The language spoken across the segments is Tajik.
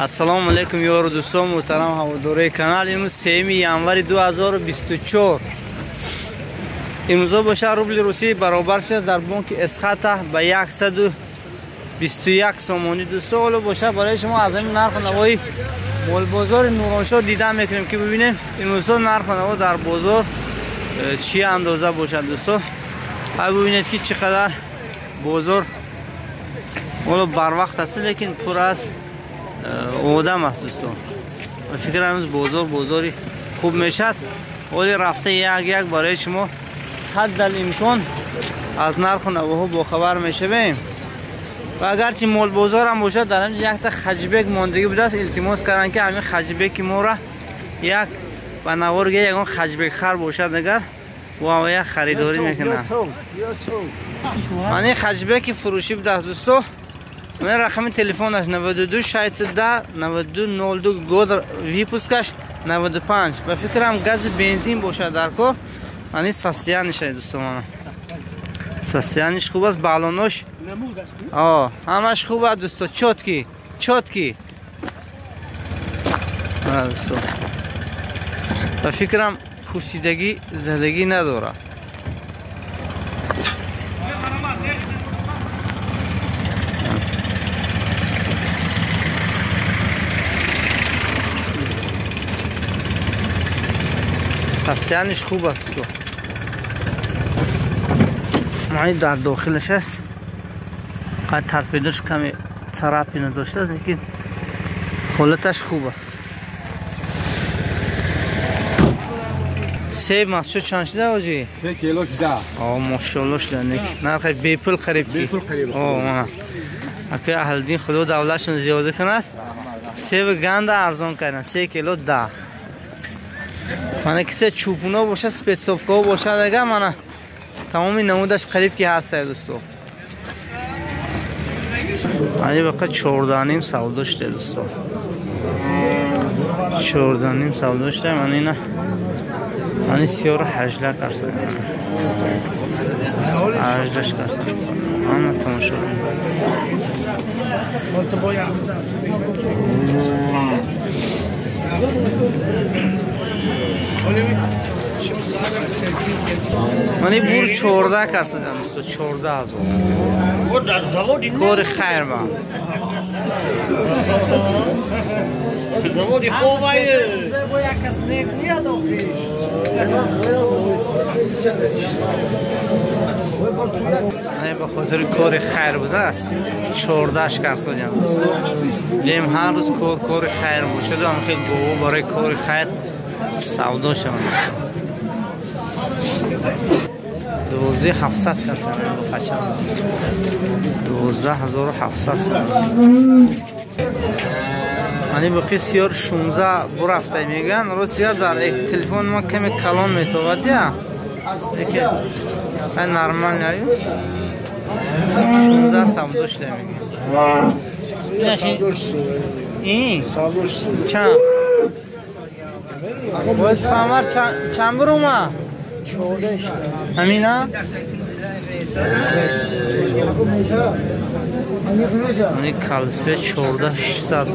Ассалому алайкум ёру дӯстон, муҳтарам ҳаводорои канал. Имрӯз 3 январи 2024. Имрӯзо боша рубли русӣ баробар шуда дар бонки Эсхата ба 121 сомонӣ. Дӯсто, ҳоло боша барои шумо аз ҳамин нарху навои молбозори Нуроншоҳ дида мекунем, ки бибинем имрӯзо нарху наво дар бозор чӣ андоза бошад. Дӯсто, ҳай бибинед, ки чӣ қадар бозор ҳоло барвақт аст, лекин пур аз одам аст. Дӯстон, ба фикрам имрӯз бозор бозори хуб мешавад. Ҳоли рафта як як барои шумо ҳаддал имкон аз нарху навоҳо бохабар мешавем. Ва агарчи молбозор ҳам бошад, дар ҳамин якта хаҷбек мондагӣ будааст. Илтимос карданд, ки ҳамин хаҷбеки моро як ба наворге ягон хаҷбек хар бошад, агар ва як харидорӣ мекунад. Ман ин хаҷбеки фурӯшӣ будааст, дӯсто. Ман рақами телефонаш 92 610 92 02, год выпускаш 95. Ба фикрам гази бензин бошад дар кор. Ман ин состояниша, дӯсто, мана состояниш хуб аст, балонош ҳамаш хуб аст, дӯсто, чёткий чёткий дӯсто. Ба фикрам пусидагӣ задагӣ надорад. Состояниш хуб аст, дӯсто. Мани дар дохилаш аст, қад торпедош каме царапина доштааст, лекин ҳолаташ хуб аст. Себ масчо чанд шуда, ҳоҷӣ? 3 кило шуда. О, мошалло шуда, нархи бепул қариб ки. Бепул қариб. О, мана. Ака Аҳлиддин Худо давлатшон зиёда кунад. Себ ганда арзон кардан, 3 кило 10. Мана кисе чӯпуно бошад, спецовкаҳо бошад, агар мана тамоми намудаш қариб ки ҳаст, дӯсто. Ани вақт 14.5 савдо шуда, дӯсто. 14.5 савдо шуда, мана ина мани сиёро 18 карса. 18 карса. Ана тамошо. Мани бур 14 карса, дӯсто, 14 ҳазор. Кори хайр ба. Ба хотири кори хайр будааст, 14 карсодиам, дӯсто. Лем ҳар рӯз кори хайр бошад, ам хел гово барои кори хайр савдо шаванд. 12700 карсан қача. 12700 сом. Мани боқи сиёр 16 бурафта меган. Росия дар телефон ма каме калон метовад я. Лекин ай нормал аю. 16 савдо шуда меган. Ин чанд? Боз фамар чанд бурума? Ҳамина? Ани калсве 14600.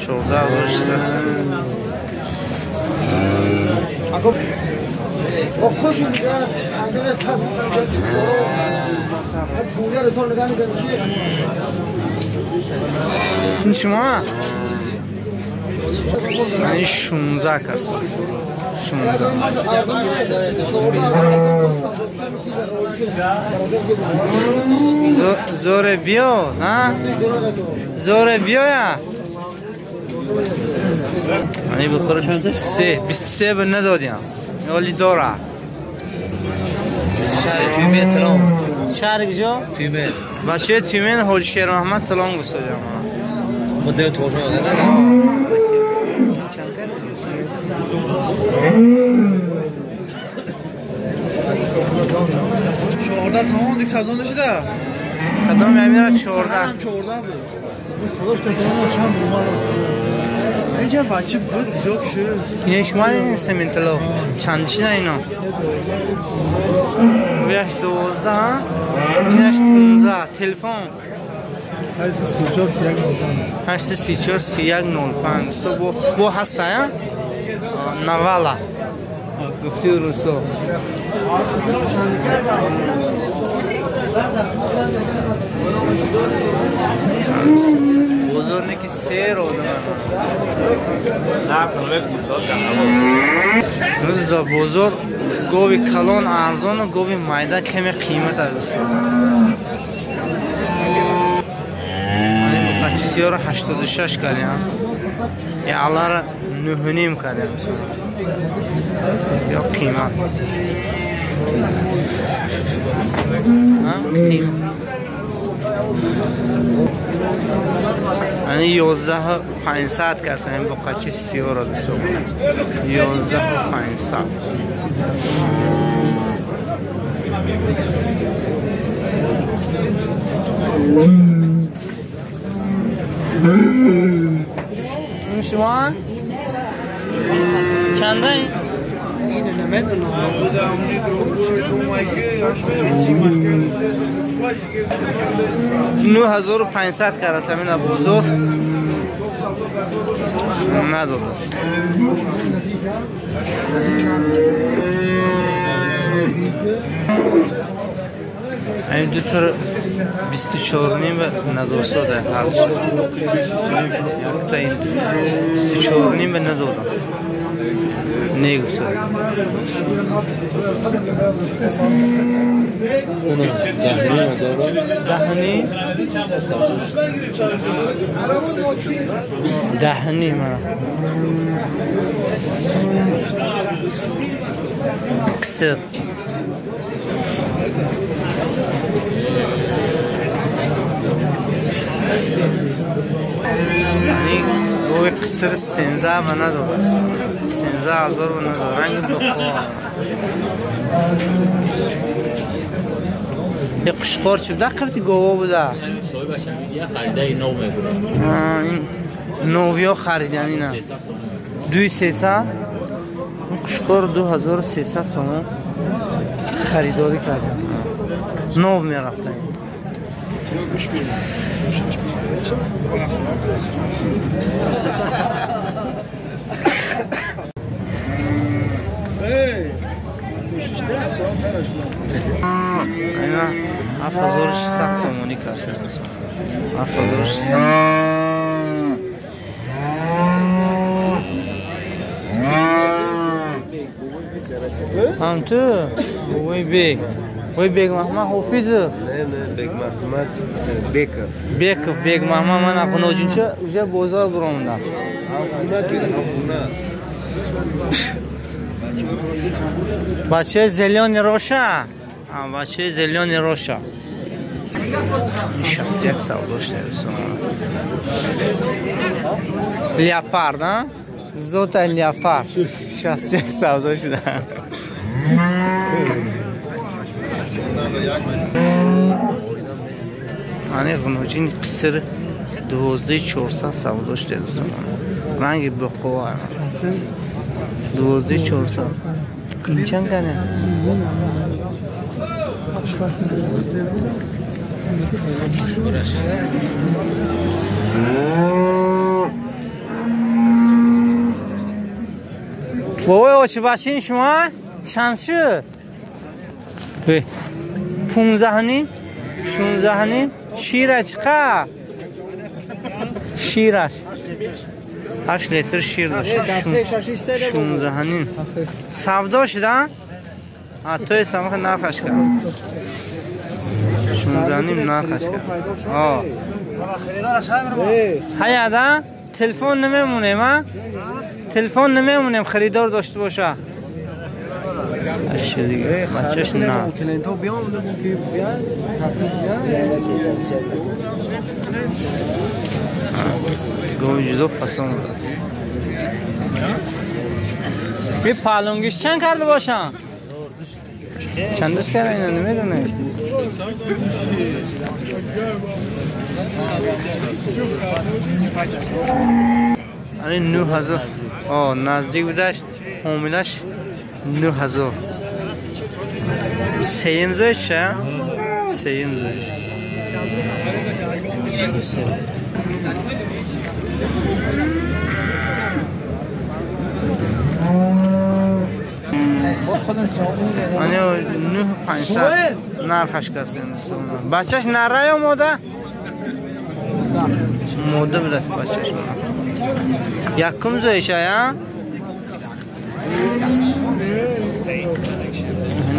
14600. Ин шумо? Ани 16 карса. 16. Зоре биё, на? Зоре биёя? Ани бухора 23, 23 ба надодиам. Оли дора. Тюмен салом. Шаҳри куҷо? Тюмен. Бачаи Тюмен Ҳоҷи Шермуҳаммад салом гуфтодиам. Худоё тошон одада. 14 тамом дик савдо нашуда. Кадом амира 14? Ҳам 14 буд. Савдош кардам чанд буд. Инҷа бача буд, куҷо шуд? Ина шумо сементало чанд шуда ино? Вияш 12, инаш 15, телефон. 834 31 05. Со бо ҳаста я? Навала. Гуфти русо. Бозор не ки сер одам. Рӯз дар бозор гови калон арзону гови майда каме қимат аст. Муқачисиёро 86 кардем. Ялара 9.5 кардем. Ё қимат. Ани 11,500 кардем ин буқачи сиёро дӯсто. 11,500. این شما چنده این؟ 9500 کرد همین بزرگ نداد است. این دو تا 24.5 ندوسا در هر تا این 24.5 نداد است. نیگوسا. دهنی من کسر یعنی گوی قصر 13 و نداد است. 13,000 و نداد. رنگ بخواه یه قشقار چی بوده؟ قبطی گوه بوده این نوی ها خریدن اینه 2300. این قشقار 2300 سومون خریداری کردن. نو میرفتن. اینا 7600 سومونی کردن. 7600. هم تو وی بیگ وی بیگ محمد حافظ نه بیگ محمد بیکов بیکов بیگ محمد من اقنوجینچه уже бозор буромдааст. Бачаи зелёни роша, бачаи зелёни роша. 61 савдо шуда. Леопард, а? Зота леопард. 61 савдо шуда. Ани ғуноҷини қиср 12400 савдо шуда дӯстон. Ранги боқова. 12400. این چند تنه؟ بابای آچه بچین شما چند شد؟ 15.5 16.5. شیره چقدر؟ شیرش 8 لیتر شیر داشت. 16.5 سودا شده؟ توی سمخ نرخش کرد. 16.5 نرخش کرد. هیا ده تلفن نمیمونیم، تلفن نمیمونیم خریدار داشته باشه. دیگه بچهش نه. گوی جدو فسان بود. یه پالونگیش چند کرده باشن؟ چندش کرده اینا نمیدونه. آره 9000. آه نزدیک بودش حاملش 9000. سیم زایش چه؟ سیم زایش. 23. آنیا 9500 نرخش کردیم دوستان. بچهش نره یا ماده؟ ماده بوده است بچهش. یکم زایشه یا؟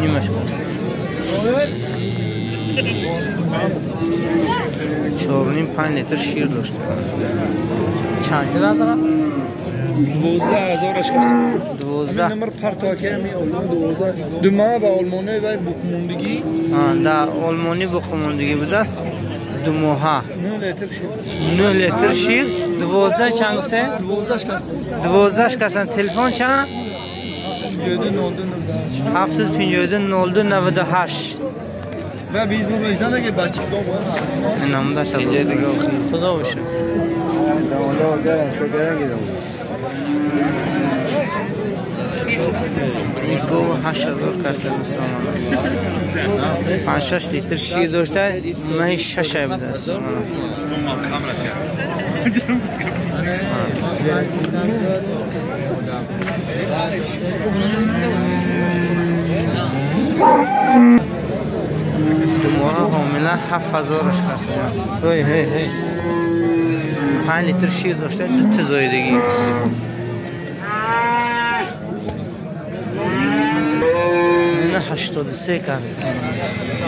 نیمش کن. 4.5 لیتر شیر داشت. چند شده از آقا؟ 12,000 کرد. 12 نمبر پرتاکه می آلمان 12 دو ماه با آلمانی و بخموندگی. در آلمانی بخموندگی بوده است. دو ماه 9 لیتر شیر. 9 لیتر شیر. 12 چند گفته؟ 12 کرد. 12 کردن. تلفن چند؟ 752 02 98. و 20 دیگه بچه نموده خدا باشه. گو 8000 کسر دوستان. 5-6 لیتر شیر داشته. ماهی 6 بوده است. دو ماه حامله 7000 کسر. هی هی هی 5 لیتر شیر داشته. دو تا زایدگی. نه 83 کرد.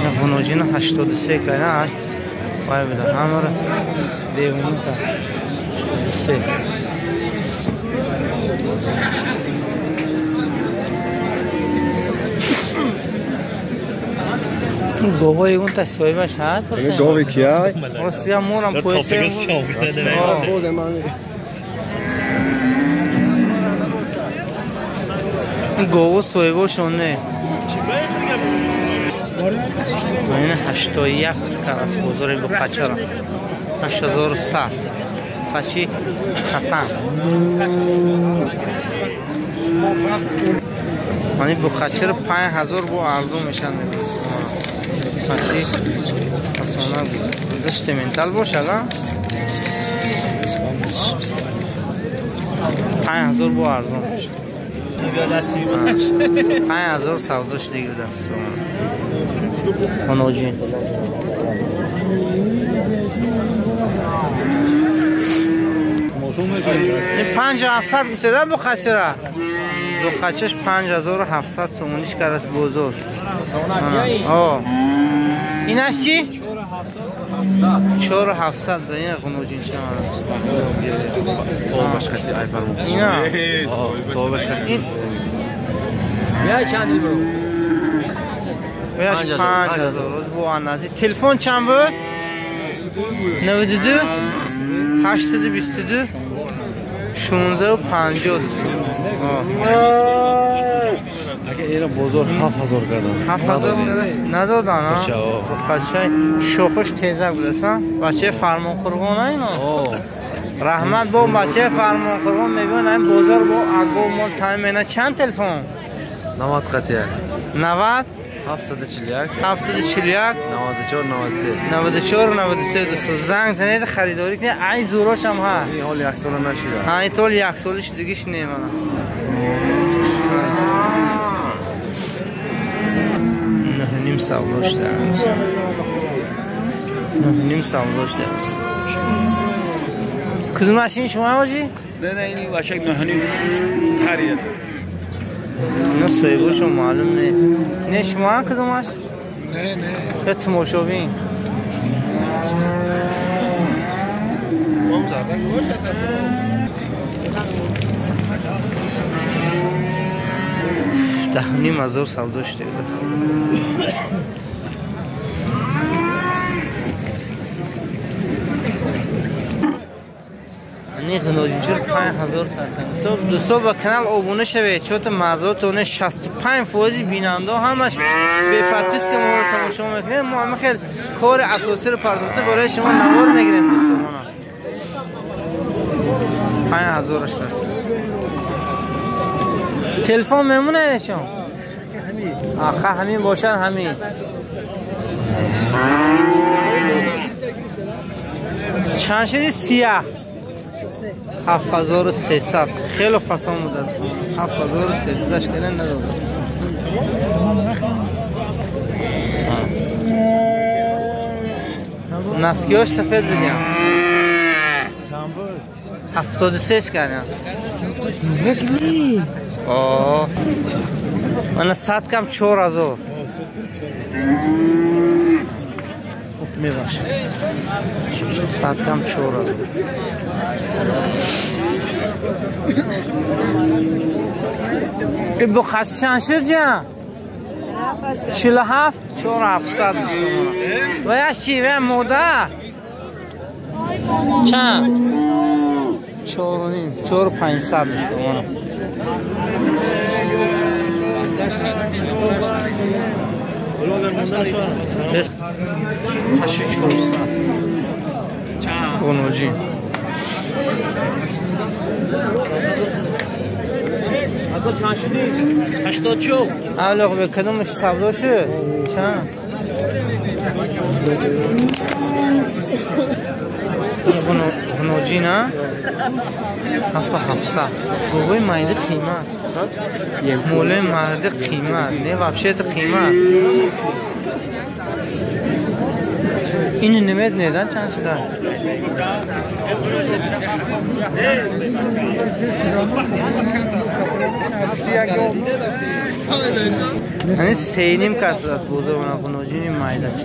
نه غنوجی 83 کرد. نه وای بده همه رو دیوونه کرد. 83. گاوای اون تا صاحبش هست. این گاوی کیه؟ راستی مورم پویسه. این گاو صاحبشون نه. این 81 کرد از بازار بخچه را. 8100. بخچی ستن. یعنی بخچه رو 5000 با ارزون میشن. بخچی آسانه بود. داشت سیمنتال باشه نه؟ 5000 با ارزون میشه. 5000 سوداش دیگه دست. خانوجین. این 5700 گفته دادم بخچه را. بخچهش 5700 سومونیش کرد از بازار. آه. اینش چی؟ 4700. این خانوجین چه است؟ اینا. صاحبش خطی. یا چند برو؟ 5000 روز بو اندازه. تلفن چند بود؟ 92 822 16 50. اگه اینا بازار 7000 کردن. 7000 ندادن ها. بچه شوخش تیزه بود اصلا. بچه فرمان قربان اینا. رحمت با بچه فرمان قربان میبینن این بازار با اگو مال تایم اینا. چند تلفن؟ 90 قطعه. 90 741 741 94 93 94 93. دوستو زنگ زنید خریداری کنید. ای زوراش هم ها. این حال یک سال نشده. ها این طول یک سالش دیگهش نه من. 9.5 سوداش ده. 9.5 سوداش ده. کدوم ماشین شما حاجی؟ نه نه این واشک 9.5 خرید. نه صاحبشون معلوم نه. نه شما هم کدومش؟ نه نه. یا تماشاوین. 10,500 سوداش شده. این غناجینچر 5000 فرسنگ. دوستا با کانال обуна шавед، чото мазотоне 65% бинанда ҳамаш бе подписка моро тамошо мекунед. Мо ҳама хел кори асосиро пардохта барои шумо навор мегирем дӯстон. 5000 кард. телефон мемонад шумо? Аха ҳамин бошад ҳамин. Чанд шуди сиёҳ? 7300. Хеле фасон будааст. 7300-аш кардан надодааст. Наскиҳош сафед будям. 73 кардям. Мана 100 кам 4000. Мебахшед. 100 кам 4000. Бу хас чанд шуд ҷан? 47 4700 сомона. Ва яш чи? Ва мода? Чанд? 4.5 4500 сомона. Ҳашт 400. Ғуноҷӣ. Ака чанд шуди? 84. Авлоқ бе кадомаш савдо шуд? Чанд? Ғуноҷӣ на? 7700. Гугӯи майда қимат. Молои марда қимат. Не, вообще это қимат. Ини намедонед, чанд шуда? Яъне 3.5 кас аст бозор ғуноҷини майда чӣ.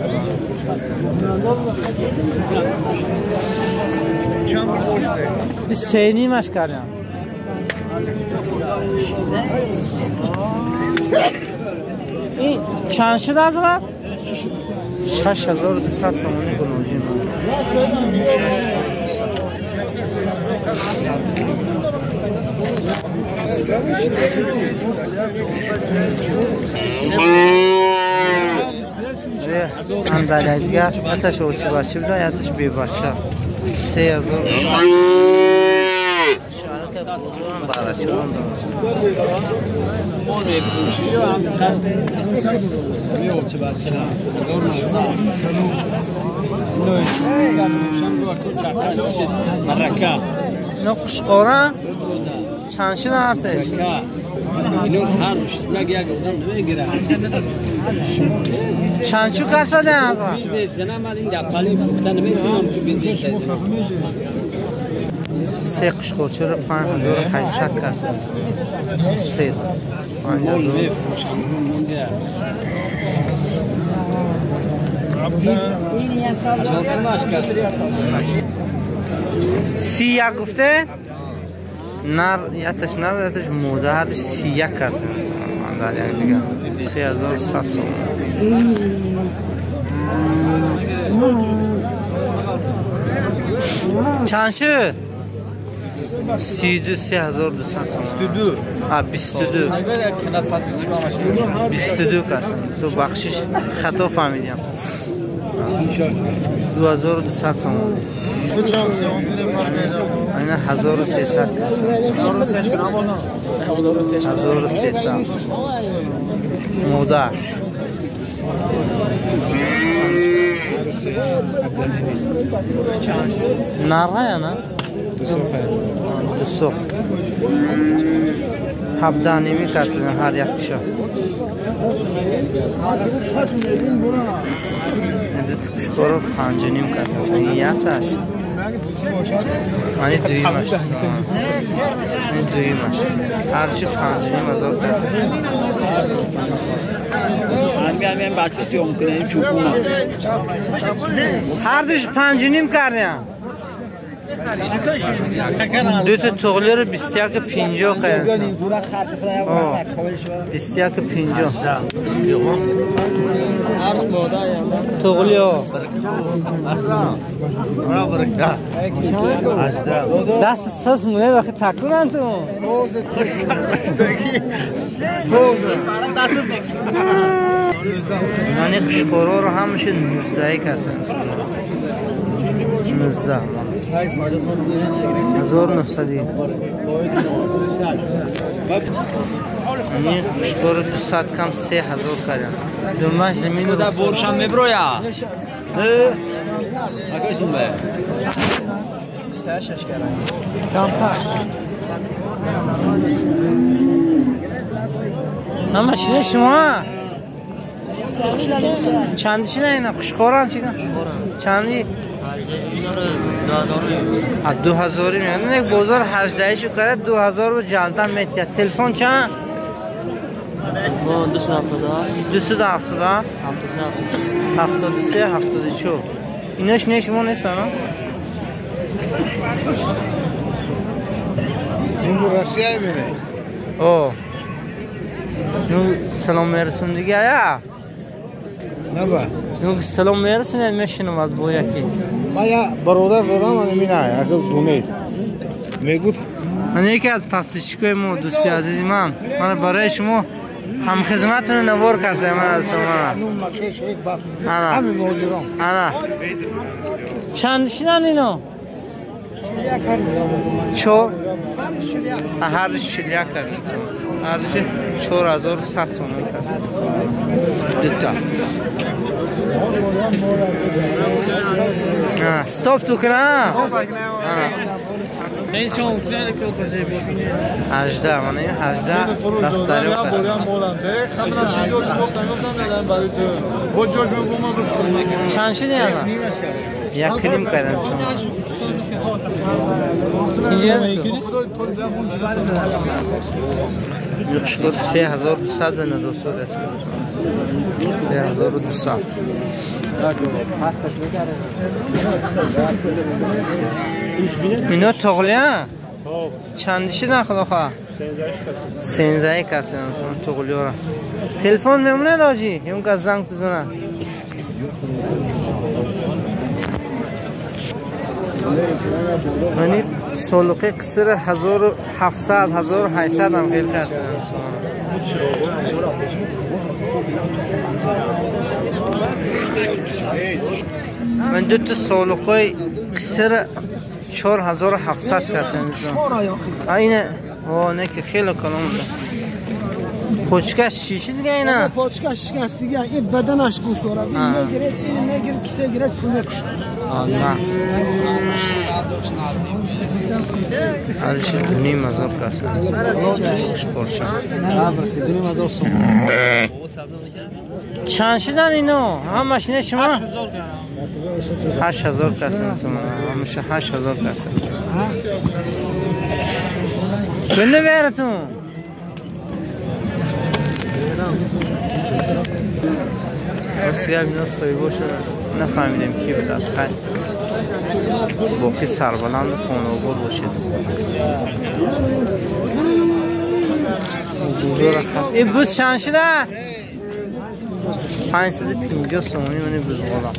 3.5-аш кардам. Ин чанд шуд азрат? 6200 сомонӣ ғуноҷин. 6200. Андалягар яташ очи бача буда, яташ бебача. 3000. اینا قشقارن چند شده هر سه؟ چند چو کساده از آن؟ سه قشقارچه رو 5800 کساده. سه 5000. 31 گفته؟ نر یتش نر یتش موده هرش 31 کرده در یک دیگه 3100 سوم. چند شد؟ 32 3200 سوم. 22 22 22 کرد. تو بخشش خطا فهمیدم. 2200 سوم. اینا 1300 1300 مادر نره یا نه؟ دو 17 نیمی کردن هر یک تیشه. دو تکشکارو 5.5 کردن. این یک تاش. من دویمش. این دویمش. هرچی 5.5 هزار کردن. همین بچه سیام کنه این چوپونه. هر دوش 5.5 کردن. دو تا تغلی رو 21.50 خیلی. 21.50. تغلی ها. دست ساز مونه داخل تکونن تو. یعنی قشقورا رو همشه 19 کردن. 19 1900. این قشقور 200 کم 3000 کردن. دومش زمین رو برشم میبرویا. اگه زومه. اما شینه شما چندی شینه اینا خوشخوران چیزا چندی؟ 2000 میاد یک بازار 18 شو کرد 2000 رو جلدن میتید تلفن چند؟ 277 73 74 ایناش نه شما نیستن ها؟ این روسیه میره او نو سلام میرسون دیگه یا؟ نه با نو سلام میرسون میشنم از با یکی ما یا برادر دارم من مینا اگر دونید میگوت من یکی از پستچیکای ما دوستی عزیزی من برای شما هم خدمتتون نوار کردم من از شما همین مهاجران چند شدن اینا؟ چهار هر دوش 41 کردیم هر دوش 4100 تومان کرد دوتا استاپ تو کنه 18 من 18 دستاری چند شده یعنی؟ یک کلیم کردن شما یخشکر 3200 به 200 است 3200 اینا تغلیه؟ چند شدن خدا خواه؟ 13 کردن تغلیه را تلفن میمونه لاجی؟ یون که زنگ تو زنه یعنی سلوقه قصر 1700 1800 هم خیلی کرد من دو تا سلوقه قصر 4700 کرد اینه نه که خیلی کلام ده پوچکش چیشی دیگه اینا؟ پوچکش شکست دیگه این بدنش گوش داره این میگیره این میگیره کیسه گیره تو میکشه نه از 2500 کس خوش چند شدن اینو؟ همش نه شما؟ 8000 کس همش 8000 کس چند براتون؟ راستی اینا صاحباشون نفهمیدیم کی بود از خیر باقی سربلند و خانه باشید این بوز چند شده؟ 550 سومانی من بوز غلام